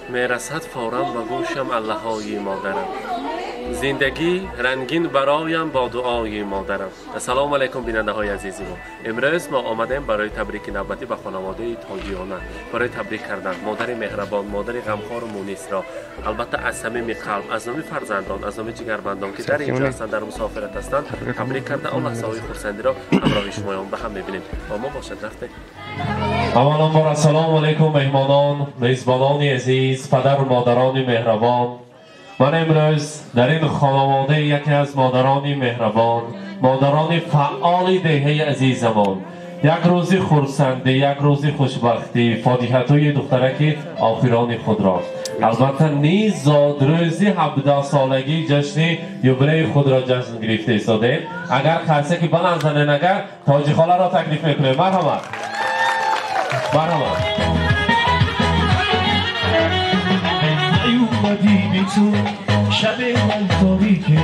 мерасад фавран ба гӯшам аллаҳои модарам. Зиндагӣ рангин бароям бо дуои модарам. Ассалому алайкум, бинандаҳои азизи мо. Имрӯз мо омадем барои табрики навбатӣ ба хонаводаи Тоҷиёна, барои табрик кардан модари меҳрабон, модари ғамхору мунисро. Албатта, аз самими қалб, аз номи фарзандон, аз номи ҷигарбандон, ки дар инҷо ҳастанд, дар мусофират ҳастанд, табрик карда, он лаҳзаҳои хурсандиро ҳамроҳи шумоён ба ҳам мебинем. Бо мо бошад. Рафтем. Авваланбор, ассалому алайкум, меҳмонон, мезбонони азиз, падару модарони меҳрабон. Ман имрӯз дар ин хонаводаи яке аз модарони меҳрабон, модарони фаъоли деҳаи азизамон, як рӯзи хурсандӣ, як рӯзи хушбахтӣ, фотиҳатӯи духтараки охирони худро, албатта, низ зодрӯзи 17-солагии ҷашни юбилеи худро ҷашн гирифта истодем. Агар қарсаки баланд занен, агар Тоҷихоларо таклиф мекунем. Марҳамат, марҳамат. نیومدی بی تو شب من تاریکه،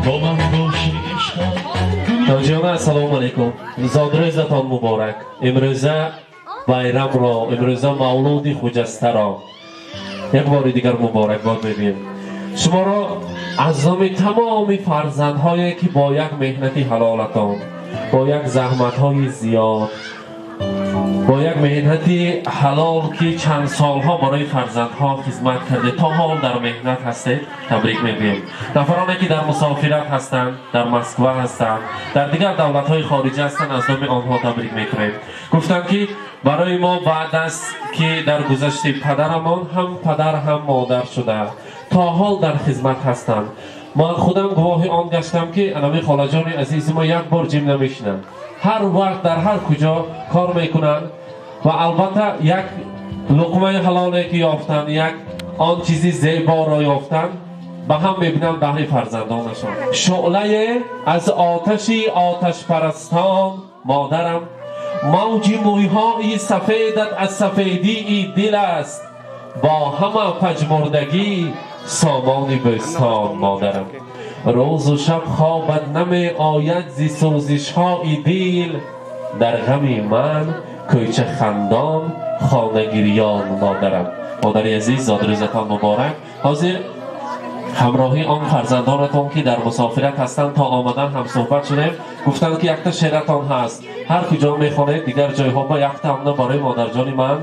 با من باشی عشقم. Тоҷиёна, ассалому алайкум, зодрӯзатон муборак. Имрӯза байрамро, имрӯза мавлуди хуҷастаро як бори дигар муборакбод мегӯем шуморо аз номи тамоми фарзандҳое, ки бо як меҳнати ҳалолатон, бо як заҳматҳои зиёд, бо як меҳнати ҳалол, ки чанд солҳо барои фарзандҳо хизмат карде, то ҳол дар меҳнат ҳастед, табрик мегӯем. Нафароне, ки дар мусофират ҳастанд, дар Москва ҳастанд, дар дигар давлатҳои хориҷа ҳастанд, аз номи онҳо табрик мекунем. Гуфтанд, ки барои мо баъд аз ки дар гузашти падарамон ҳам падар, ҳам модар шуда, то ҳол дар хизмат ҳастанд. Ман худам гувоҳи он гаштам, ки анами холаҷони азизи мо як бор ҷим намешинанд, ҳар вақт дар ҳар куҷо кор мекунанд ва албатта як луқмаи ҳалоле ки ёфтанд, як он чизи зеборо ёфтанд, ба ҳам мебинанд баҳри фарзандонашон. Шӯълае аз оташи оташпарастон, модарам, мавҷи мӯйҳои сафедат аз сафедии дил аст, бо ҳама пажмурдагӣ сомони бӯстон, модарам. Рӯзу шаб хобат намеояд зи сӯзишҳои дил, дар ғами ман кӯча хандон, хона гирён, модарам. Модари азиз, зодрӯзатон муборак. Ҳозир ҳамроҳи он фарзандонатон, ки дар мусофират ҳастанд, то омадан ҳамсӯҳбат шудем. Гуфтанд, ки якта шеъратон ҳаст, ҳар куҷо мехонед, дигар ҷойҳо ба якта ҳамна барои модарҷони ман,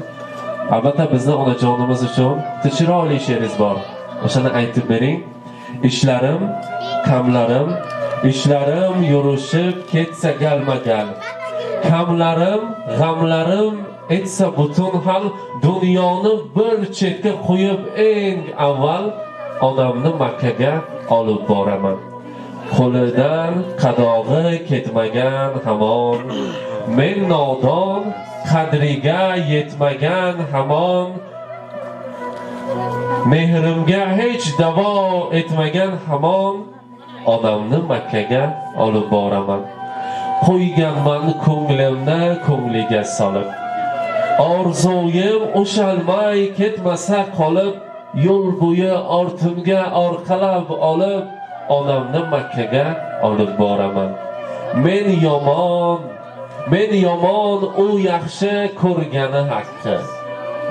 албатта, bizni onajonimiz uchun chiroyli she'ringiz bor, o'shani aytib bering. Ishlarim, kamlarim, ishlarim yurishib ketsa galma gal, kamlarim, g'amlarim etsa butun hal, dunyoni bir chetga qo'yib, eng avval onamni Makkaga olib boraman. Qo'lidan qadog'i ketmagan hamon, men nodon, qadriga yetmagan hamon, mehrimga hech davo etmagan hamon, onamni Makkaga olib boraman. Qo'yganman ko'nglimni ko'ngliga solib, orzuyim ushalmay ketmasa qolib, yo'l bo'yi ortimga orqalab olib, onamni Makkaga olib boraman. Men yomon, men yomon, u yaxshi ko'rgani haqqi,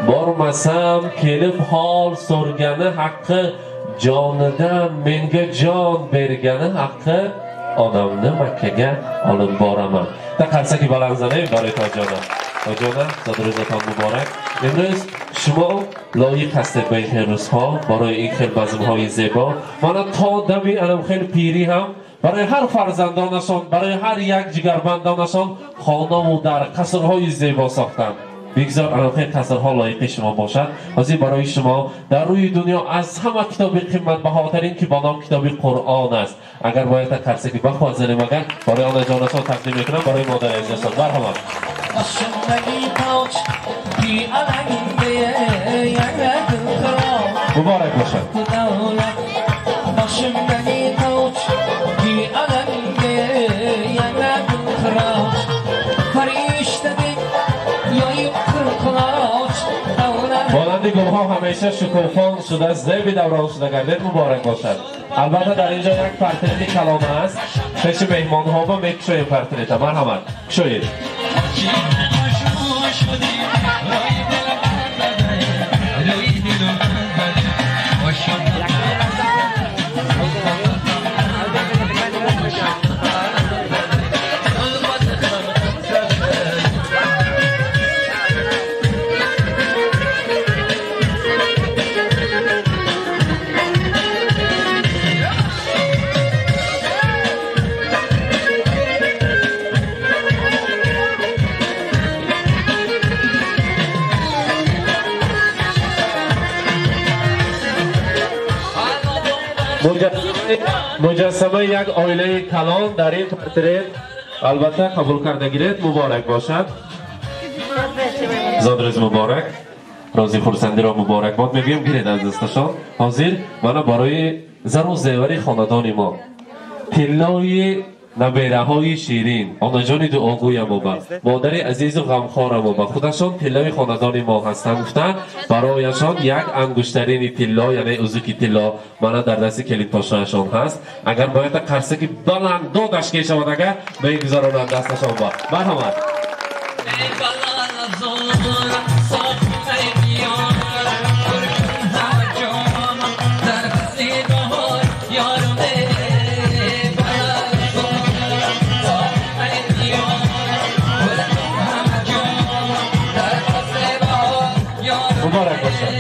bormasam kelib hol so'rgani haqqi, jonidan menga jon bergani haqqi, onamni Makkaga olib boraman. Ta qarsaki baland zanaylik барои Тоҷона. Тоҷона, зодрӯзатон муборак. Имрӯз шумо лоиқ ҳастед ба ин хел рӯзҳо, барои ин хел базмҳои зебо. Мана то дами анам хел пирӣ ҳам барои ҳар фарзандонашон, барои ҳар як ҷигарбандонашон хонаву дар қасрҳои зебо сохтанд. Бигзор анам хел қасрҳо лоиқи шумо бошад. Ҳозир барои шумо дар рӯи дунё аз ҳама китоби қиматбаҳотарин, ки бо ном китоби Қуръон аст, агар бояд қарсаки бахоҳад занем, агар барои онаҷонашон тақдим мекунам, барои модари азизашон. Марҳамат. Başımdaki taç ki alengde kral. Муборак бошад. Davlat başımdaki taç ki alengde kral. Farishtadek yoyib qirqloch davlat. Монанди гулҳо ҳамеша шукуфон шуда, зеби даврон шуда гардед. Муборак бошад. Албатта, дар инҷо як портрети калон аст, пеши меҳмонҳо ба мекушоем портрета. Марҳамат, кушоед. شدی روی دل من. Муҷассамаи як оилаи калон дар ин портрет албатта қабул карда гиред, муборак бошад. Зодрӯз муборак, рӯзи хурсандиро муборакбод мегӯем, гиред аз дасташон. Ҳозир мана барои зару зевари хонадони мо тиллои набераҳои ширин, онаҷони дуогӯямо ба модари азизу ғамхорамо ба худашон тиллои хонадони мо ҳастанд гуфтанд, барояшон як ангуштарини тилло, яъне узуки тилло мана дар дасти келинпошояшон ҳаст. Агар бояд қарсаки баланд додаш кешавад, агар мегузаронанд дасташон ба. Марҳамат. Муборак бошад.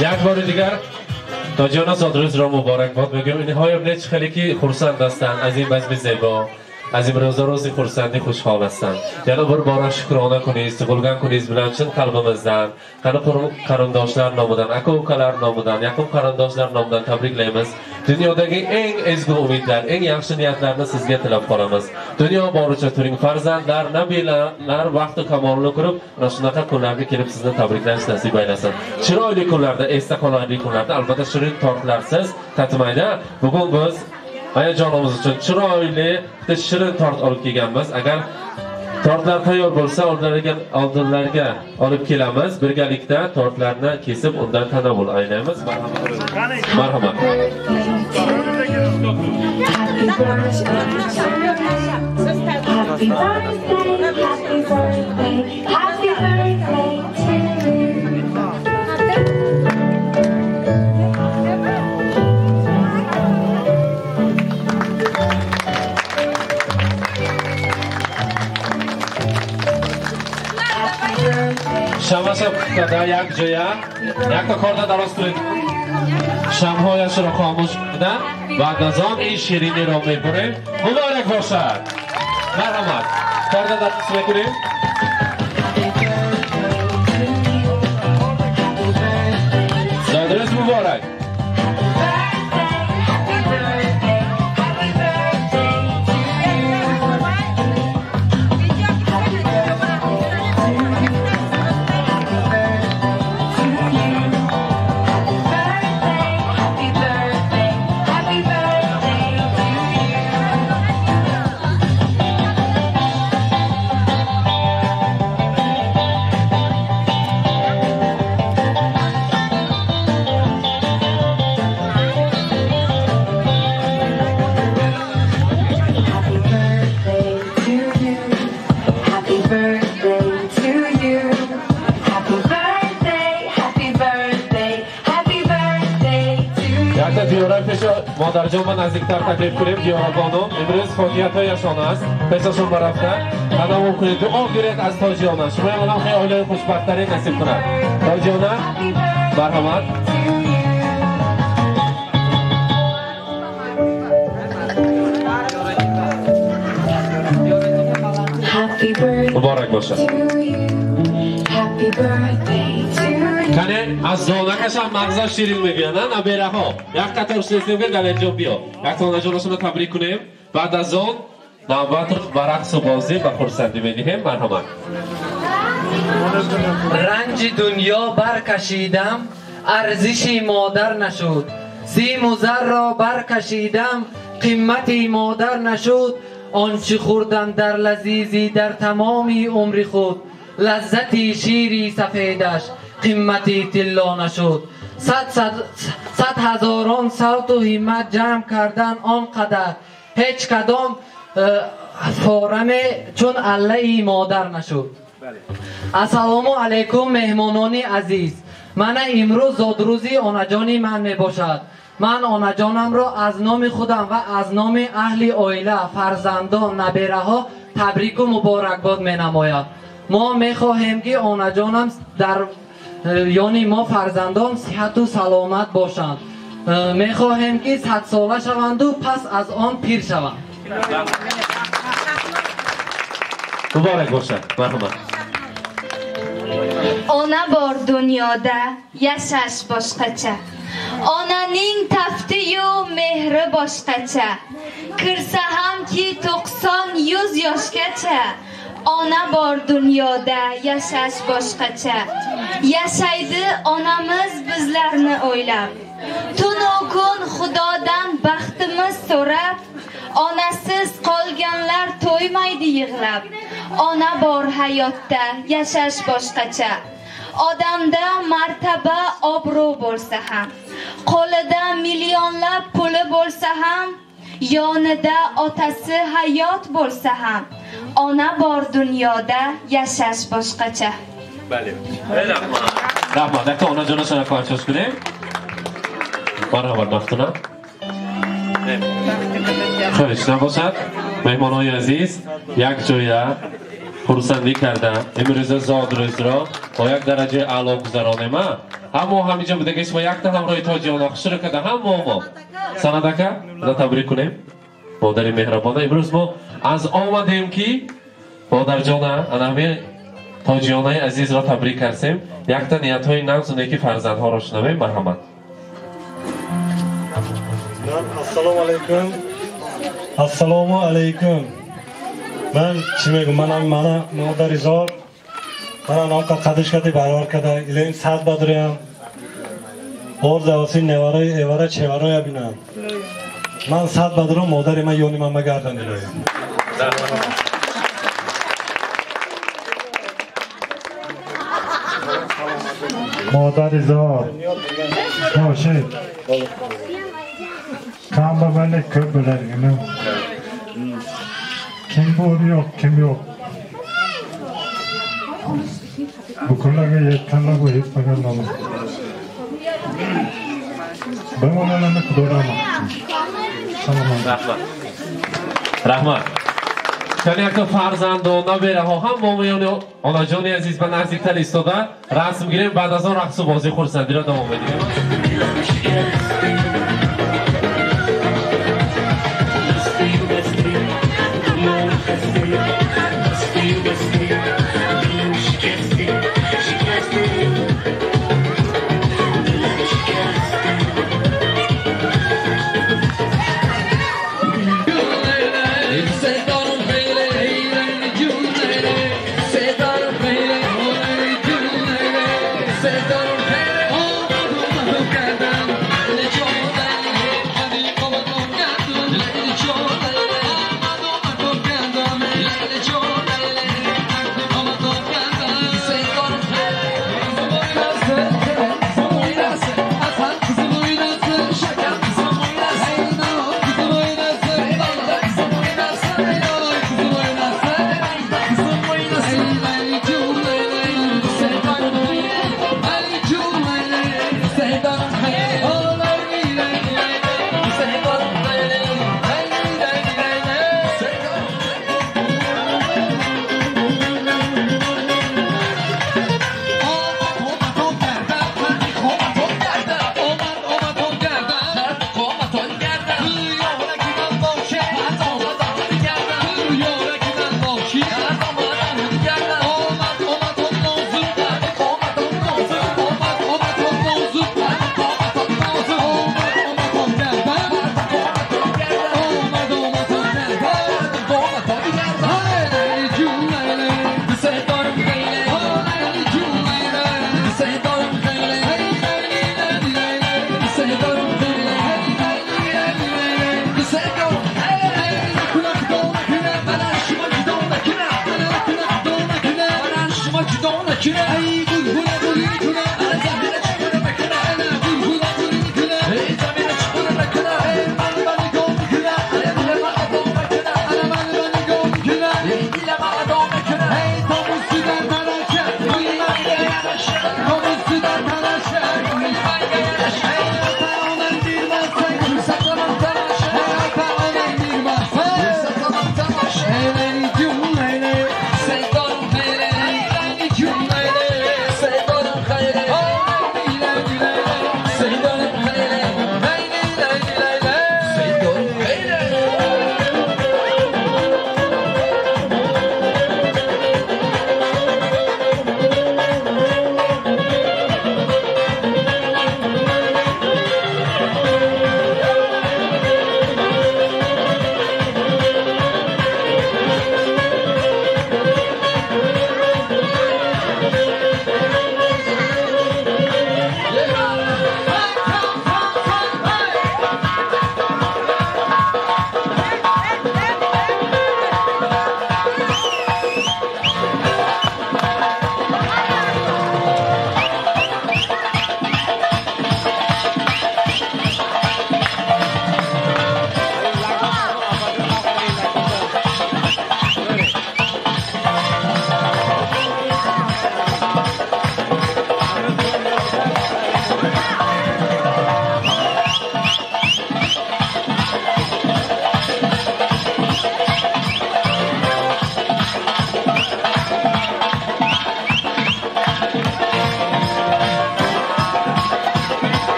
Як бори дигар тоҷиёна зодрӯзро муборакбод мегӯем. Инҳоям не чӣ хеле ки хурсанд ҳастанд аз ин базми зебо, аз ин рӯзи хурсандӣ хушҳол ҳастанд. Yana bir bora shukrona kuniz, tug'ilgan kuningiz bilan chin qalbimizdan, qani qarindoshlar nomidan, aka-ukalar nomidan, yaqin qarindoshlar nomidan tabriklaymiz. Dunyodagi eng ezgu umidlar, eng yaxshi niyatlarni sizga tilab qolamiz. Dunyo boricha turing, farzandlar, nabiralar vaqti kamolini ko'rib, mana shunaqa kunlarga kelib sizni tabriklash nasib aylasin. Chiroyli kunlarda, esda qolarli kunlarda albatta shirin tortlarsiz tatmaydi. Bugun biz ayajonimiz uchun chiroyli bitta shirin tort olib kelganmiz. Agar tortlar tayyor bo'lsa, oldinlarga olib kelamiz. Birgalikda tortlarni kesib, undan tanovul aylaymiz. Marhamat. Happy birthday, happy birthday, happy birthday to you. Шамаша када як ҷоя, якта корда дароз кунед. Шамҳояшро хомӯш карда, баъд аз он ин шириниро мебурем. Муборак бошад. Марҳамат. Корда дароз мекунем. Зодрӯз муборак. Модарҷон ба наздиктар таклиф кунем. Диёрабону имрӯз фотиҳатҳояшон аст, пешашон барафта қадамон кунед, дуо гиред аз Тоҷиёна. Шумоям одам хеле оилаи хушбахттарин насиб кунад. Тоҷиёна, марҳамат. Муборак бошад. Кане аз зонакашам мағза ширин мегӯянд, на набераҳо. Як қатор шунистем, ки Далерҷон биё. Як тонаҷонашонро табрик кунем. Баъд аз он навбатро ба рақсу бозӣ ба хурсандӣ медиҳем. Марҳамат. Ранҷи дунё баркашидам, арзиши модар нашуд. Симу зарро баркашидам, қимати модар нашуд. Он чӣ хӯрдам дар лазизӣ дар тамоми умри худ, лаззати шири сафедаш қимати тилло нашуд. Сад ҳазорон савту ҳиммат ҷамъ кардан он қадар, ҳеҷ кадом фораме чун аллаи модар нашуд. Ассалому алайкум, меҳмонони азиз. Мана имрӯз зодрӯзи онаҷони ман мебошад. Ман онаҷонамро аз номи худам ва аз номи аҳли оила, фарзандон, набераҳо табрику муборакбод менамоям. Мо мехоҳем, ки онаҷонам дар ёни мо фарзандон сиҳату саломат бошанд. Мехоҳем, ки садсола шаванду пас аз он пир шаванд. Муборак бошад. Марҳамат. Ona bor dunyoda yashash boshqacha. Onaning taftiyu mehri boshqacha. Kirsa hamki 90-100 yoshgacha. Ona bor dunyoda yashash boshqacha. Yashaydi onamiz bizlarni o'ylab. Tunu kun Xudodan baxtimiz so'rab, onasiz qolganlar to'ymaydi yig'lab. Ona bor hayotda yashash boshqacha. Odamda martaba obro' bo'lsa ham, qo'lida millionlab puli bo'lsa ham, yonida otasi hayot bo'lsa ham, ona bor dunyoda yashash boshqacha. Бале. Rahmat. Rahmat. Yakta onajonashona parchasi кунем. Марҳамат, Мафтуна. Хоҳиш набошад. Меҳмонони азиз, як ҷоя хурсандӣ карда имрӯза зодрӯзро бо як дараҷаи аъло гузаронем. Ҳамо ҳаминҷо будаги шумо якта ҳамроҳи Тоҷиёна хушро карда ҳамо мо. Санадака, табрик кунем. Модари меҳрабона, имрӯз мо аз омадем, ки модарҷона ана ҳамин Тоҷиёнаи азизро табрик кардем. Якта ниятҳои нағзу неки фарзандҳоро шунавем. Марҳамат. Ассалому алайкум. Ассалому алайкум. Ман чӣ мегӯм? Манам мана модари зор. Мана номқа қадиш кади барор када. Илоим сад бадурям. Орза оси неварои эвара чевароя бинам. Ман сад бадурам, модари ман ёни ман магардан илоим. Модари зор. Бошед. Кам ба вале ko'p bo'largina. Kim bor yo'q, kim yo'q. Bu kunlarga yetganlar, bu yetmaganlar. Bir Xudo rahmat. Salomat. Rahmat. Rahmat. Кани якто фарзанду набераҳо ҳам бо миёни онаҷони азиз ба наздиктар истода расм гирем, баъд аз он рақсу бозии хурсандиро давом медиҳем. Leyli,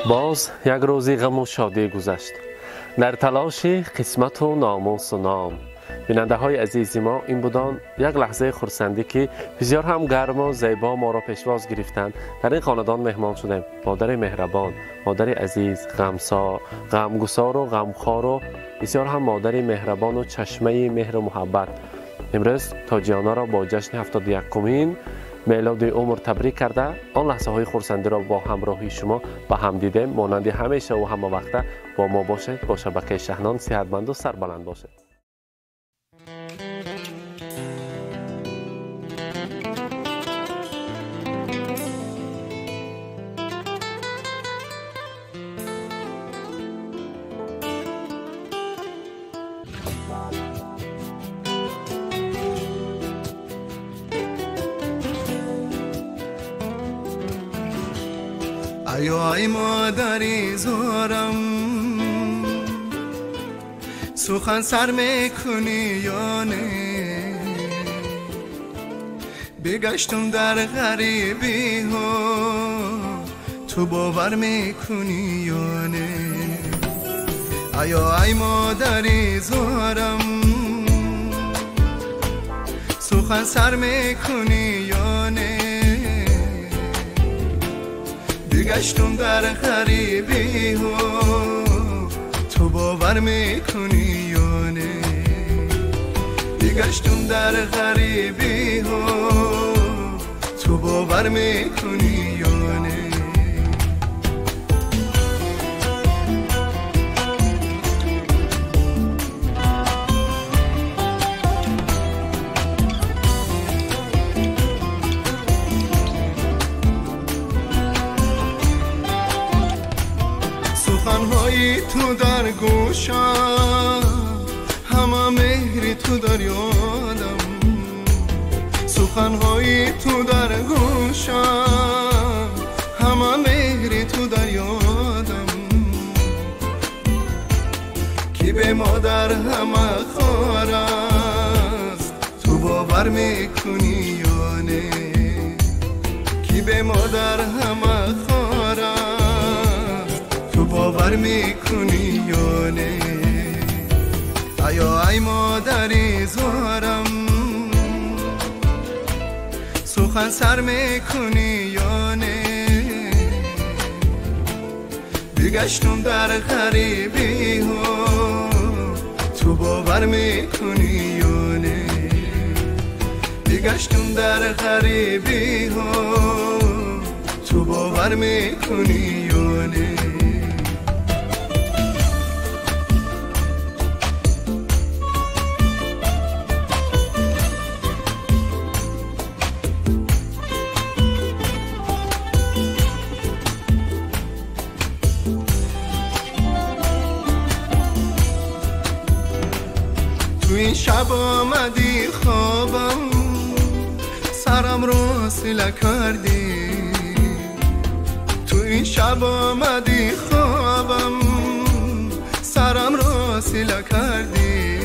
Боз як рӯзи ғаму шодӣ гузашт дар талоши қисмату номусу ном. Бинандаҳои азизи мо, ин будон як лаҳзаи хурсандӣ, ки бисёр ҳам гарму зебо моро пешвоз гирифтанд. Дар ин хонадон меҳмон шудем. Модари меҳрабон, модари азиз, ғамгусору ғамхору бисёр ҳам модари меҳрабону чашмаи меҳру муҳаббат. Имрӯз тоҷиёнаро бо ҷашни 71-умин мелоди умр табрик карда, он лаҳзаҳои хурсандиро бо ҳамроҳии шумо ба ҳам дидем. Монанди ҳамешаву ҳамавақта бо мо бошед, бо шабакаи Шаҳнон сиҳатманду сарбаланд бошед. ای مادری زارم، سخن سر میکنی یا نه؟ بگشتم در غریبی ها، تو باور میکنی یا نه؟ آیا ای مادری زارم، سخن سر میکنی یا نه؟ بگشتم در غریبی ها، تو باور میکنی یا نه؟ بگشتم در غریبی ها تو باور میکنی یا نه؟ سخنهای تو در گوشم، همه مهری تو در یادم. سخنهای تو در گوشم، همه مهری تو در یادم. کی به مادر همه خار است، تو باور میکنی یا نه؟ کی به مادر همه خار است، تو باور میکنی یا نه؟ ایا ای مادری زارم، سخن سر میکنی یا نه؟ بگشتم در غریبی ها تو باور میکنی یا نه؟ بگشتم در غریبی ها تو باور میکنی یا نه؟ این شب آمدی خوابم، سرم رو سیله کردی. تو این شب آمدی خوابم، سرم رو سیله کردی.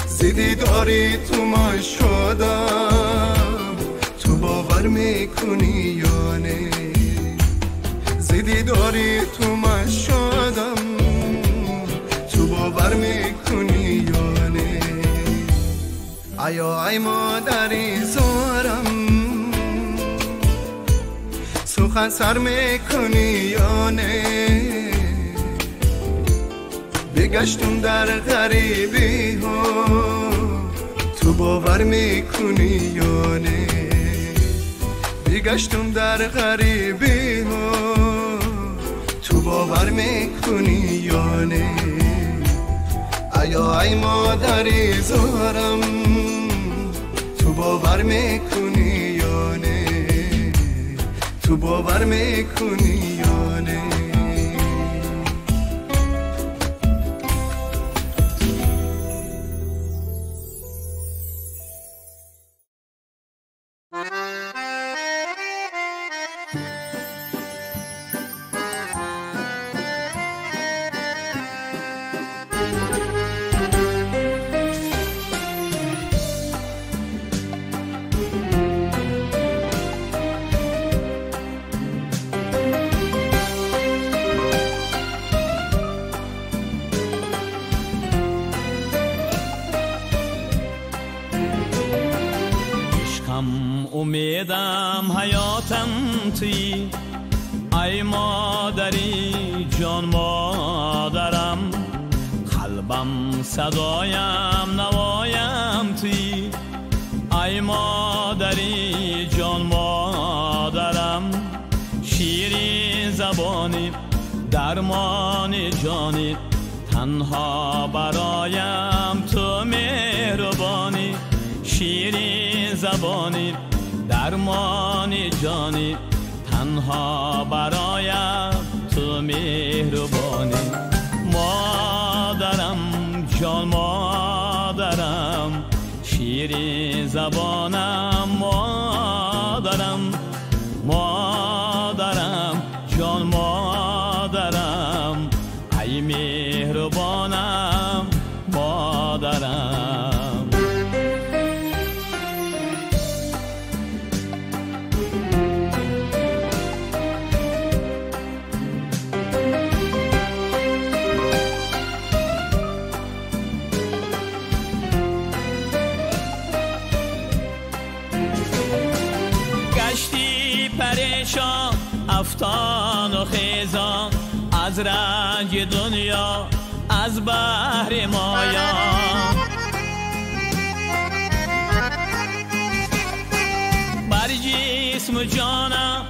زیدی داری تو ما شدم، تو باور میکنی یا نه؟ زیدی داری تو ما شدم، تو باور میکنی یا نه؟ ایا ای مادری زارم، سخن سر میکنی یا نه؟ بگشتم در غریبی ها تو باور میکنی یا نه؟ بگشتم در غریبی ها تو باور میکنی یا نه؟ ایا ای مادری زارم، تو باور میکنی یا نه؟ تو باور میکنی یا نه؟ امیدم حیاتم توی ای مادری جان مادرم، قلبم صدایم نوایم توی ای مادری جان مادرم، شیرین زبانی درمان جانی، تنها برایم تو مهربانی، شیرین زبانی درمان جانی، تنها برایم تو مهربانی. مادرم جان مادرم، شیرین زبانم مادرم، مادرم جان مادرم، ای مهربانم مادرم. پریشان افتان و خیزان از رنج دنیا از بحر مایا، جانم.